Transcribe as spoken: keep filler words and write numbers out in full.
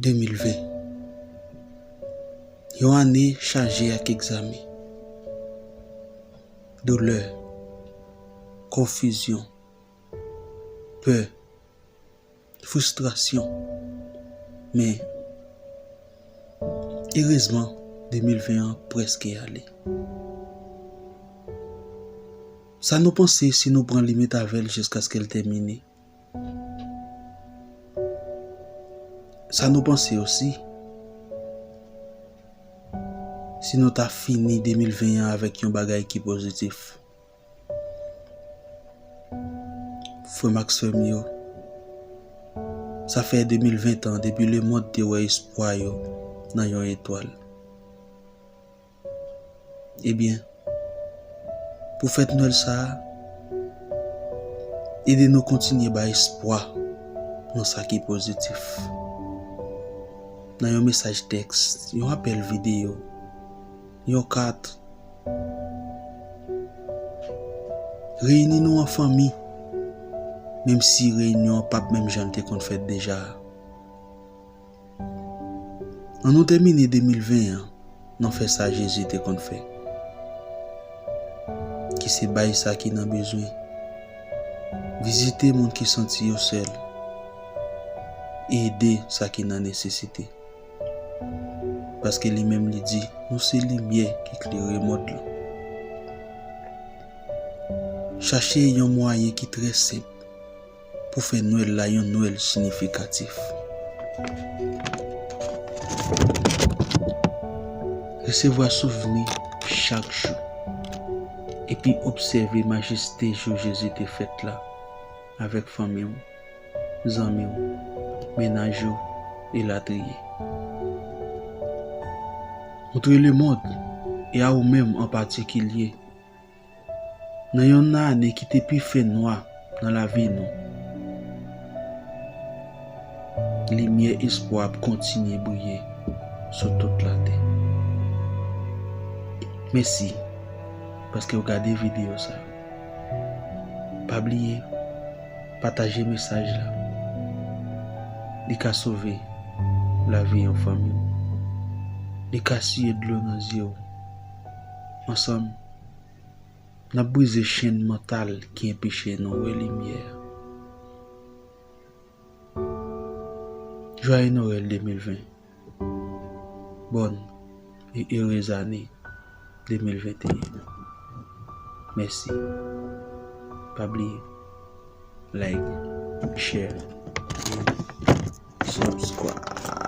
De mil ven. Yon ane chaje ak egzamen, doulè, konfizyon, pè, fristrasyon. Men, erezman, de mil ven an prèske ale. Sa nou panse si nou pran li met avè l jiskaske l tèmine? Sa nou panse osi si nou ta fini de mil ven an avèk yon bagay ki pozitif? Frè m ak sè m yo, sa fè de mil ven an depi lemonn te wè espwa yo nan yon etwal. Ebyen, pou fèt Nwèl sa a, ede nou kontinye bay espwa nan sa ki pozitif. Nan yon mesaj tèks, yon apèl videyo, yon kat, reyini nou an fanmi, menm si reyinyon an p ap menm jan l te konn fèt deja a. Ann nou tèmine de mil ven an nan fè sa Jezi te konn fè, ki se bay sa ki nan bezwen, vizite moun ki santi yo sèl, e ede sa ki nan nesesite. Paske li menm li di, nou se limyè ki klere mond lan. Chache yon mwayen ki trè senp pou fè Nwèl la yon Nwèl siyifikatif. Resevwa souvni chak jou, epi obsève majeste jou Jezi te fèt la avèk fanmi w, zanmi w, mennaj ou, elatriye. Montre lemonn, e a ou menm an patikilye, nan yon ane ki te pi fè nwa nan lavi nou, limyè espwa ap kontinye briye sou tout latè. Mèsi paske w gade videyo sa a. Pa bliye, pataje mesaj la. Li ka sove lavi yon fanmi. Li ka siye dlo nan zye w. Ansanm, n ap brize chenn mantal ki enpeche nou wè limyè a. Joyeux Noël de mil ven. Bòn e erez ane de mil venteyen. Mèsi. Pa bliye, like, share, e subscribe.